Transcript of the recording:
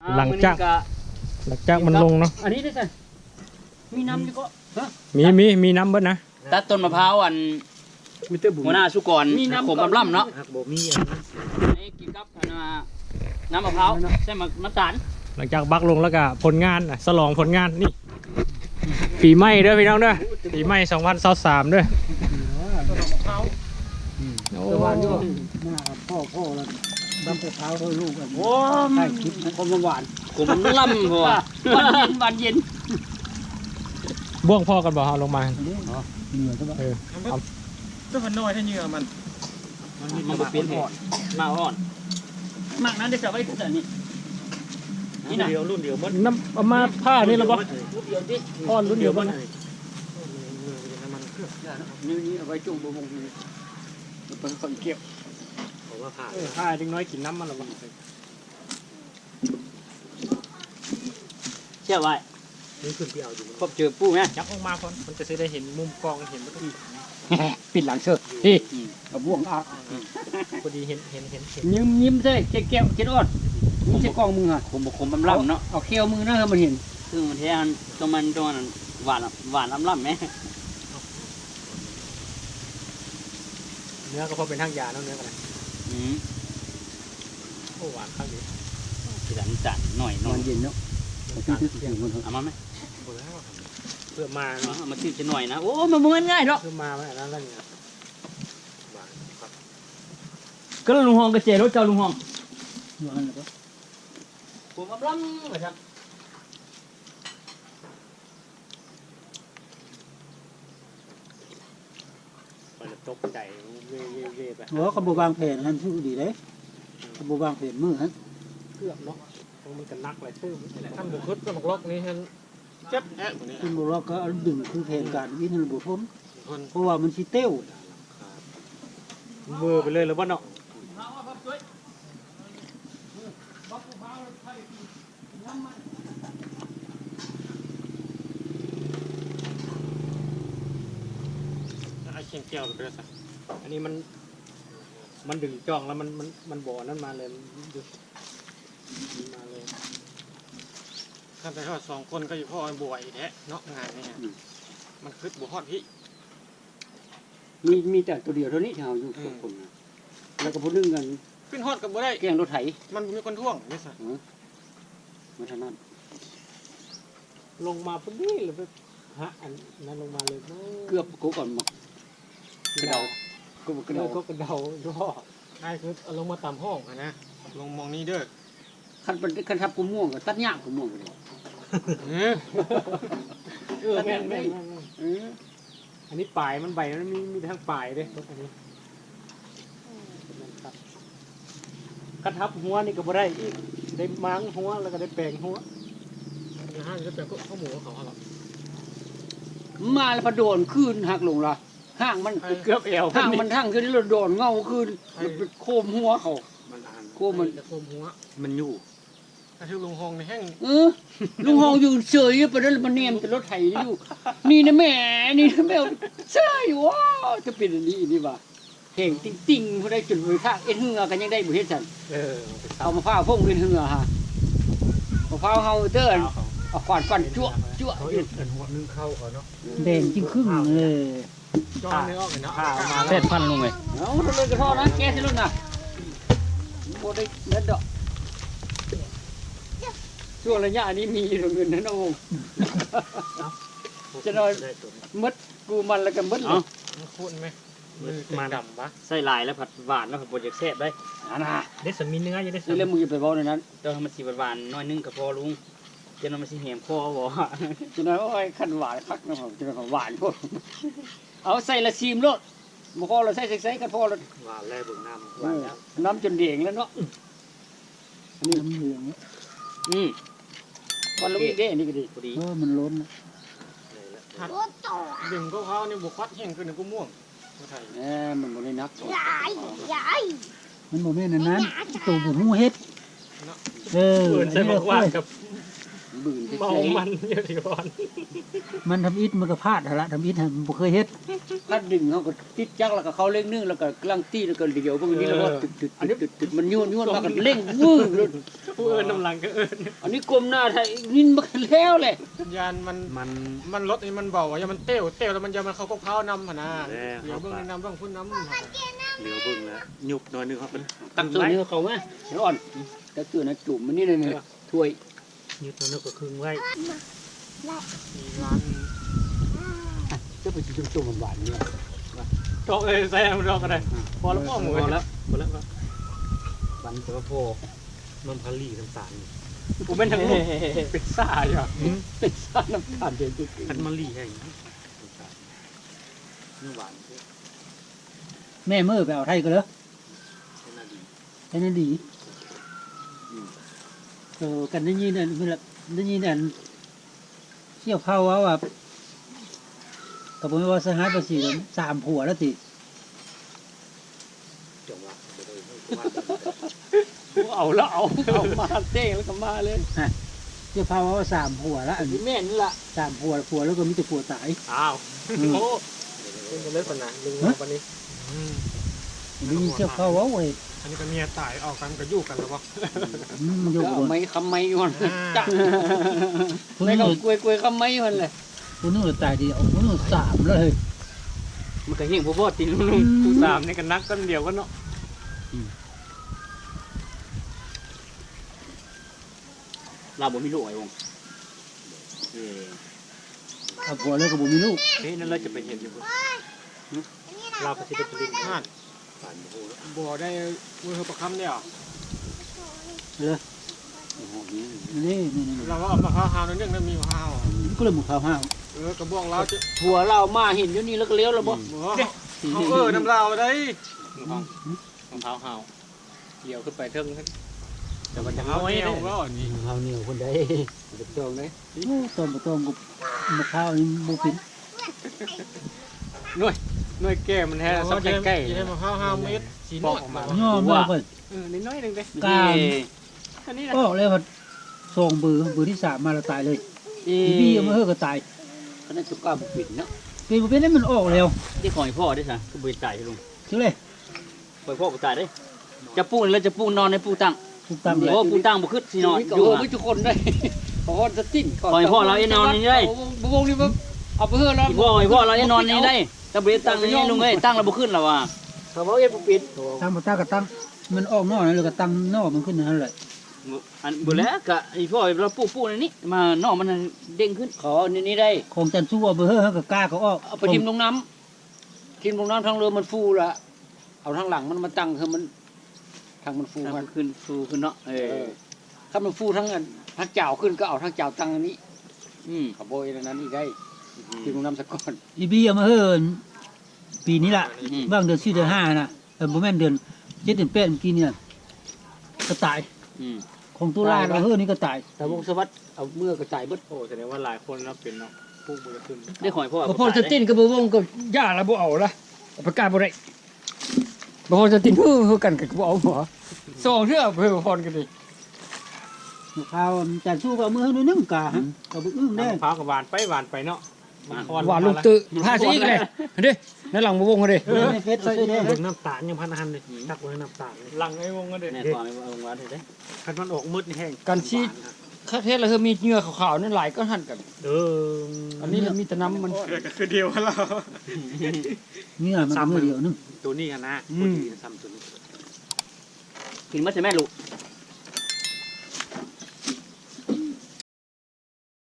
ຫຼັງຈາກ ຫຼັງຈາກມັນລົງເນາະ ອັນນີ້ໄດ້ຊັ້ນ ມີນ້ຳຢູ່ກໍ ຮະ ມີ ມີ ມີນ້ຳເບິດນະ ຕັດຕົ້ນມະພ້າວ ອັນ ມີແຕ່ບຸນ ຫົວໜ້າສຸກອນ ມີນ້ຳ ຂົມອຳລຳເນາະ ບໍ່ມີອັນນັ້ນ ນີ້ກິນກັບ ອັນນ່າ ນ້ຳມະພ້າວ ໃສ່ໝາກນ້ຳຕານ ຫຼັງຈາກບັກລົງແລ້ວກໍຜົນງານ ສະຫຼອງຜົນງານ ນີ້ ປີໃໝ່ເດີພີ່ນ້ອງເດີ ປີໃໝ່ສອງພັນຊາວສາມເດີ ໂອ້ ແຕ່ວ່າຢູ່ໜ້າພໍ່ ພໍ່ລະ ດຳແຕ່ເຊົ້າເດີລູກ ໂອ້ ຖ່າຍຄລິບ ຄວາມຫວານ ຂົມລຳ ເພາະວ່າ ຫວານເຢັນ ຫວານເຢັນ ບ່ວງພໍກັນບໍ່ ເຮົາລົງມາ ເຫຼືອຊະບໍ່ ເອີ ເອົາ ແຕ່ວ່ານ້ອຍແທ້ເຫຍື່ອມັນ ມັນບໍ່ເປັນ ໝາກອ່ອນ ໝາກນັ້ນໄດ້ຈະໄວ້ຄືກັນນີ້ ນີ້ນະ ລຸ້ນດຽວ ລຸ້ນດຽວໝົດ ນຳ ເອົາມາຜ່ານີ້ລະບໍ່ ລຸ້ນດຽວຕິ ອ່ອນລຸ້ນດຽວໝົດ ນີ້ ນີ້ເອົາໄວ້ຈຸ່ມບໍ່ມົງນີ້ ໄປເອົາເກັບ ເອົາມາຜ່າ ເອີ ຜ່າເດັກນ້ອຍກິນນ້ຳມັນລະບໍ່ ແຊບຫວາຍ ນີ້ຂຶ້ນໄປເອົາຢູ່ ພົບເຈີປູ້ແມ ຈັບອອກມາກ່ອນ ມັນຈະຊິໄດ້ເຫັນມຸມກ້ອງ ເຫັນ ປິດຫຼັງເຊີ ນີ້ ອືມ ເອົາບ່ວງອາກ ອືມ ພໍດີເຫັນ ເຫັນ ເຫັນ ຍິ້ມ ຍິ້ມໃສ່ແກ້ວ ແກ້ວ ແກ້ວອ່ອນ ຍິ້ມໃສ່ກ້ອງມຶງຫັ້ນ ຂົມບໍ່ ຂົມອຳລຳເນາະ ເອົາແຂ້ວມືນະ ໃຫ້ມັນເຫັນ ຄືມັນແທ້ ຕົງມັນ ຕົງນັ້ນ ຫວານ ຫວານອຳລຳແມ ເນື້ອກໍພໍເປັນທາງຢາເນາະ ເນື້ອກໍໄດ້ ອືມ ໂອ້ ຫວານຄັກເດ ຊິດັນຈານໜ້ອຍ ມັນເຢັນເນາະ ເອົາມາແມ ບໍ່ແລ້ວ ເພື່ອມາເນາະ ເອົາມາຖືກຈະໜ້ອຍນະ ໂອ້ ມັນບໍ່ແມ່ນງ່າຍດອກ ເພື່ອມາ ມັນອັນນັ້ນລະນີ້ນະ ຫວານຄັກ ກໍລຸງຮອງກະເຈລົດເຈົ້າລຸງຮອງ ວ່າຫັ້ນລະ ຜົມອຳລຳວ່າຊັ້ນ. ຂ້ອຍລະຕົກໃຈ ເວໆໆໄປ ໂອ້ ຄັນບໍ່ວາງແຜນຫັ້ນຖືກດີເດ້ ຄັນບໍ່ວາງແຜນມື້ຫັ້ນ ເກືອບເນາະ ເພາະມັນກໍໜັກຫຼາຍຕື່ມ ຄັນບໍ່ຄຶດກໍບັກລັອກນີ້ຫັ້ນ ເຈັບແທ້ບາດນີ້ ຄັນບໍ່ລັອກກໍເອົາດຶງຄືແຜນການອີກຫັ້ນບໍ່ທົນ ບໍ່ທົນ ເພາະວ່າມັນຊິເຕ້ວ ເວີໄປເລີຍລະບໍ່ເນາະ. ອາ ຂຽງແຈ່ວໄປເລີຍຊະ ອັນນີ້ມັນ ມັນດຶງຈ້ອງແລ້ວມັນ ມັນ ມັນບໍ່ອັນນັ້ນມາເລີຍ ມັນຢຸດ ມັນມາເລີຍ ຄັນໄປຮອດສອງຄົນກໍຢູ່ພໍ່ບໍ່ໄຫວແທ້ເນາະ ງານນີ້ ອືມ ມັນຄຶດບໍ່ຮອດພີ້. ມີ ມີແຕ່ຕົວດຽວເທົ່ານີ້ທີ່ເຮົາຢູ່ ອືມ ສອງຄົນນະ ແລ້ວກໍຜູ້ໜຶ່ງນັ້ນ ຂຶ້ນຮອດກໍບໍ່ໄດ້ ແກ່ງລົດໄຖ ມັນບໍ່ມີຄົນຖ່ວງເດ້ຊະ ເອີ ມັນເທົ່ານັ້ນ ລົງມາພໍດີແລ້ວໄປຫາອັນນັ້ນລົງມາເລີຍ ເກືອບກົກກັນໝົດ ກະເດົາ ກົກກະເດົາ ເອີ ກົກກະເດົາ ອ້າຍຄືເອົາລົງມາຕາມຫ້ອງຫັ້ນນະ ລົງໝ່ອງນີ້ເດີ. ຄັນ ຄັນທັບກົກມ່ວງກໍຕັດຍາກ ກົກມ່ວງກໍໄດ້ ເອີ ເອີ ແມ່ນໆໆ ເອີ ອັນນີ້ປາຍມັນ ໃບມັນມີ ມີແຕ່ທາງປາຍເດ້ ອັນນີ້ ແມ່ນຄັບ ຄັນທັບຫົວນີ້ກໍບໍ່ໄດ້ອີກ ໄດ້ມ້າງຫົວ ແລ້ວກໍໄດ້ແປງຫົວ ອາຫານກໍແປງ ກໍເອົາໝູເຂົາ ມາແລ້ວພະໂດນຄືນຫັກລົງລະ ຫາງມັນ ເກືອບແອວ ຫາງມັນທັງຄືນີ້ ແລ້ວໂດນເຫງົ້າຄືນ ໂຄມຫົວເຂົາ ມັນ ໂຄມມັນ ໂຄມຫົວ ມັນຢູ່ ກະຖືກລຸງຮອງນີ້ແຮງ ເອີ ລຸງຮອງຢືນເຊີຍ ປານນັ້ນມາແນມແຕ່ລົດໄຖຢູ່ ນີ້ນະແມ່ ນີ້ນະແມ່ ເຊີຍ ວ້າວ ຈະເປັນອັນນີ້ນີ້ຫວາ ແຮງຕິ່ງໆ ຜູ້ໃດຈົນໄປພາກເຮັດເຮືອກໍຍັງໄດ້ບໍ່ເຮັດຊັ້ນ ເອີ ເອົາມາພ້າວພົ່ງເຮັດເຮືອຫາ ມະພ້າວເຮົາເດີ ເອົາຂວານຟັນຈົວະໆ ເຂົາເຮັດອັນຫົວໜຶ່ງເຂົ້າເຂົາເນາະ ແບ່ງຈິງຄຶ່ງ ເອີ. ຈ້ອງໜຶ່ງອອກເນາະ ແປດພັນລົງເລີຍ ເອົາເລີຍກະເທາະນະ ແກະໃສ່ລົດນະ ບໍ່ໄດ້ເງິນດອກ ຊ່ວງໄລຍະນີ້ມີເງິນນະນ້ອງ ຈະໜ້ອຍໝົດກູມັນແລ້ວກະໝົດເລີຍ ເອົາ ຂູດແມ ມັນດຳວະ ໃສ່ຫຼາຍແລ້ວພັດຫວານແລ້ວພັດບໍ່ຢາກແຊບໄດ໋ ອັນນະ ເດ້ ສະມີເນື້ອຢູ່ເດ້ ແລ້ວມຶງຢ່າໄປເວົ້າແນວນັ້ນ ແຕ່ວ່າມັນຊິຫວານໆໜ້ອຍໜຶ່ງກະພໍລຸງ. ຈະນອນມັນຊິແຫມຄໍເອົາບໍ່ ຈະນອນ ໂອ້ຍ ຄັນຫວານຄັກນະ ຈະນອນຫວານໂພດ ເອົາໃສ່ລະຊີມໂລດ ບໍ່ພໍລະໃສ່ໃສ່ກັນພໍລະ ຫວານແລ້ວເບິ່ງນ້ຳ ເອີ ຫວານແລ້ວ ນ້ຳຈົນແດງແລ້ວເນາະ ອັນນີ້ນ້ຳເຫຼືອງ ອືມ ຄວັນລົງອີກເດ້ ອັນນີ້ກໍດີ ພໍດີ ເອີ ມັນລົ້ນນະ ຄັດ ດຶງກໍເຂົານີ້ບໍ່ຄັດແຮງຂຶ້ນກໍມ່ວງ ບໍ່ໄທ ແໜ່ ມັນບໍ່ໄດ້ໜັກ ມັນບໍ່ແມ່ນອັນນັ້ນ ໂຕຜູ້ຮູ້ເຮັດ ເນາະ ເອີ ເອີ້ນໃສ່ບັກຫວານກັບ ບືນ ເມົາມັນຢູ່ທີ່ບ່ອນ ມັນທຳອິດມັນກໍພາດຫັ້ນລະ ທຳອິດຫັ້ນບໍ່ເຄີຍເຮັດ ພັດດຶງເຮົາກໍຕິດຈັກ ແລ້ວກໍເຂົ້າເລກໜຶ່ງ ແລ້ວກໍກຳລັງຕີ ແລ້ວກໍຫຼຽວເບິ່ງນີ້ ແລ້ວກໍ ເອີ ຕຶກໆ ອັນນີ້ ຕຶກໆ ມັນຍວນໆ ມາກໍເລັ່ງວືດໂລດ ຜູ້ເອີ້ນນຳຫຼັງກໍເອີ້ນ ອັນນີ້ກົ້ມໜ້າໄທ ນິນບັກແລ້ວແຫຼະ ຢ້ານມັນ ມັນ ມັນລົດນີ້ມັນເບົາ ຢ້ານມັນເຕ້ວ ເຕ້ວແລ້ວມັນ ຢ້ານມັນເຂົ້າກົກເພົານຳຫັ້ນນະ ແລ້ວ ຫຼຽວເບິ່ງນີ້ນຳ ເບິ່ງພຸ້ນນຳ ເຫຼືອເບິ່ງແລ້ວ ຍຸບໜ້ອຍໜຶ່ງ ເຮົາກໍ ຕັກເຂົ້ານີ້ເຂົ້າມາ ດຽວອ່ອນ ຕັກເຂົ້ານັ້ນຈຸ່ມມັນນີ້ ເອີ ຖ້ວຍ ຍຶດຕົວນັ້ນກໍຄຶງໄວ້ ມີຮ້ານ ຈະໄປກິນຕົ້ມໆ ຫວານໆ ນີ້ ດອກເອີຍ ໃສ່ດອກກໍໄດ້ ພໍແລ້ວ ພໍແລ້ວ ພໍແລ້ວ ຫວານແຕ່ວ່າພໍ ນມພາລີນ້ຳຕານ ບໍ່ແມ່ນທາງ ເປັນຊາຢູ່ ເປັນຊານ້ຳຕານ ເປັນ ຄັນມາລີແຮງ ນ້ຳຕານ ມັນຫວານ ແມ່ເມີໄປເອົາໄທກໍເດີ ໃຊ້ໜ້າດີ ໃຊ້ໜ້າດີ ອືມ ເອີ ກັນໄດ້ຍິນອັນ ໄດ້ຍິນອັນ ສ່ຽວເຜົ່າເວົ້າວ່າ ກໍບໍ່ແມ່ນວ່າສະຫາຍປາສີ ສາມຜົວແລ້ວຕິ ເອົາລະເອົາ ເອົາມາເຕັງແລ້ວກໍມາເລີຍ ຮະ ສ່ຽວເຜົ່າເວົ້າວ່າສາມຜົວລະ ອັນນີ້ແມ່ນລະ ສາມຜົວ ຜົວລາວກໍມີແຕ່ຜົວຕາຍ ອ້າວ ອືມ ໂອ້ ເປັນຈັງໃດຊັ້ນນະ ເລື່ອງເວົ້າປານນີ້ ອືມ ໄດ້ຍິນສ່ຽວເຂົາເວົ້າເວີຍ ອັນນີ້ກໍເມຍຕາຍ ເອົາກັນກໍຢູ່ກັນແລ້ວບໍ່ ອືມ ຢູ່ກັນ ໄມ້ຄຳໄມ້ຢູ່ຫັ້ນ ອ່າ ໄມ້ຄຳກວຍໆ ຄຳໄມ້ຢູ່ຫັ້ນແຫຼະ ຜູ້ໜຶ່ງຕາຍດຽວ ຜູ້ໜຶ່ງສາມເລີຍ ມັນກໍແຮງພໍໆ ຕິ ຜູ້ໜຶ່ງ ອືມ ຜູ້ສາມນີ້ກໍໜັກກວ່າດຽວກັນເນາະ ອືມ ລາວບໍ່ມີລູກ ໄອ້ວົງ ເອີ ເອົາຜົວແລ້ວກໍບໍ່ມີລູກ ເອີ ນັ້ນລາວຈະໄປເຮັດຢູ່ພຸ້ນ ລາວກໍຊິໄດ້ໄປຫຼິ້ນ ຫັ້ນ ບໍ່ໄດ້ ເມືອປາຄຳແລ້ວ ເອີ ນີ້ໆໆ ລາວເອົາມະພ້າວຫ້າວໜ້ອຍໜຶ່ງ ແລ້ວມີມະພ້າວ ກໍເລີຍມະພ້າວຫ້າວ ເອີ ກໍບອກລາວ ຜົວລາວມາເຫັນຢູ່ນີ້ແລ້ວກໍແລ້ວລະບໍ່ ບໍ່ ເຮົາເອີນຳລາວໄດ້ ມະພ້າວ ມະພ້າວຫ້າວ ຫຼຽວຂຶ້ນໄປເທິງ ແຕ່ວ່າຈະນ້ອຍເດ້ ເຮົາໜຽວພຸ້ນໃດ ບໍ່ຕ້ອງເດ້ ໂອ້ ຕ້ອງບໍ່ຕ້ອງກໍມະພ້າວນີ້ບໍ່ເປັນ ໜ່ວຍ ໜ່ວຍແກ່ມັນແທ້ ຊອກໃກ້ໆ ມະພ້າວຫ້າເມັດ ຊິປອກອອກມາ ຍ້ອມແລ້ວເພິ່ນ ເອີ ໜ້ອຍໆໜຶ່ງເດ້ ກາງ ອັນນີ້ນະ ອອກແລ້ວພັດສອງເບີ ເບີທີສາມມາແລ້ວຕາຍເລີຍ ອີ ບີເອົາມາເຮີກໍຕາຍ ອັນນັ້ນສຸກາບໍ່ເປັນເນາະ ເປັນບໍ່ເປັນ ມັນອອກແລ້ວ ເດ້ ຂອງອີ່ພໍ່ເດ້ຊະ ຄືບໍ່ເຫັນຕາຍເລີຍ ຄືເລີຍ ຂ້ອຍພໍ່ກໍຕາຍເດ້ ຈະປູກແລ້ວຈະປູກນອນໃຫ້ປູກຕັ້ງ ປູກຕັ້ງ ໂອ້ ປູກຕັ້ງບໍ່ຄຶດຊິນອນ ມີກໍເອີ ມີທຸກຄົນໄດ້ ຂໍຮອດສະຕິນ ຂ້ອຍພໍ່ລາວເອນອນນີ້ໄດ້ ບໍ່ວົງນີ້ແບບ ເອົາໄປເຮີລາວ ອີ່ພໍ່ ອີ່ພໍ່ລາວເອນອນນີ້ໄດ້ ຈະບໍ່ໄດ້ຕັ້ງນີ້ລຸງເອີຍ ຕັ້ງແລ້ວບໍ່ຂຶ້ນລະວ່າ ເຂົາເວົ້າເຮັດບໍ່ເປັນ ຕັ້ງບໍ່ຕັ້ງກໍຕັ້ງ ມັນອອກໜໍ່ແລ້ວກໍຕັ້ງໜໍ່ມັນຂຶ້ນຫັ້ນແຫຼະ ອັນບໍ່ແລ້ວກໍອີ່ພໍ່ລາວປູກປູກໃນນີ້ ມາໜໍ່ມັນເດ້ງຂຶ້ນ ຂໍນີ້ໄດ້ ຂອງຈັນຊູເອົາໄປເຮີ ເຮົາກໍກ້າກໍອອກ ເອົາໄປຖິ້ມລົງນ້ຳ ຖິ້ມລົງນ້ຳທາງເລີມັນຟູລະ ເອົາທາງຫຼັງມັນມາຕັ້ງ ຄືມັນ ທາງມັນຟູ ທາງມັນຂຶ້ນ ຟູຂຶ້ນເນາະ ເອີ ເອີ ຄັນມັນຟູທາງອັນ ທາງຈາວຂຶ້ນ ກໍເອົາທາງຈາວຕັ້ງອັນນີ້ ອືມ ເຂົາບໍ່ເຮັດອັນນັ້ນອີກໄດ້ ອືມ ຖິ້ມລົງນ້ຳສາກ່ອນ ອີບີເອົາມາເຮີ່ ປີນີ້ລະ ອືມ ຫວ່າງເດືອນສີ່ເດືອນຫ້າຫັ້ນນະ ເອີ ບໍ່ແມ່ນເດືອນເຈັດເດືອນແປດມື້ກີ້ນີ້ ກໍຕາຍ ອືມ ຂອງຕຸລາ ຕາຍ ເຮົາເຮີ່ນີ້ກໍຕາຍ ຕາວົງສະຫວັດ ເອົາເມືອກໍຕາຍເບິດ ໂອ້ ສະແດງວ່າຫຼາຍຄົນເນາະ ເປັນເນາະ ປູກບໍ່ໄດ້ຂຶ້ນ ໄດ້ຫອຍພໍ່ ກໍພໍສະຕິນກໍບໍ່ວົງ ກໍຢ່າລະ ບໍ່ເອົາລະ ປະກາດບໍ່ໄດ້ ບໍ່ພໍສະຕິນ ເຮີ່ກັນກໍບໍ່ເອົາຫົວ ສອງເທື່ອ ເຮີ່ພອນກັນນີ້ ມະພ້າວ ຈານຊູກໍເອົາມືໃຫ້ໜ້ອຍໜຶ່ງກະ ອືມ ກໍບໍ່ອຶ້ງເດ້ ມະພ້າວກໍຫວານໄປຫວານໄປເນາະ ມັນຄອນ ຫວານລົງຕື້ ພາຊິອີກແຫຼະ ເດ້ ໃນຫຼັງບໍ່ວົງເດ້ ເອີ ເຮັດໃສ່ແດ່ ເບິ່ງນ້ຳຕານຍັງພັນຫັ້ນເດ້ ຕັກເບິ່ງນ້ຳຕານ ຫຼັງໄອ້ວົງເດ້ ແນ່ນອນໄອ້ວົງຫວານເດ້ ຄັນມັນອອກໝົດນີ້ແຮງ ກັນຊິຄັກແທ້ລະ ເຮີ່ມີເຫຍື່ອຂາວໆນັ້ນຫຼາຍກໍຫັ້ນກັນ ເອີ ອັນນີ້ລະມີແຕ່ນ້ຳມັນ ເຫຍື່ອກໍຄືດຽວຫັ້ນລະ ເຫຍື່ອມັນເຫຍື່ອດຽວໜຶ່ງ ໂຕນີ້ຫັ້ນນະ ອືມ ພໍດີນະ ຊ້ຳໂຕນີ້ ກິນໝົດໃຊ່ແມ່ລູກ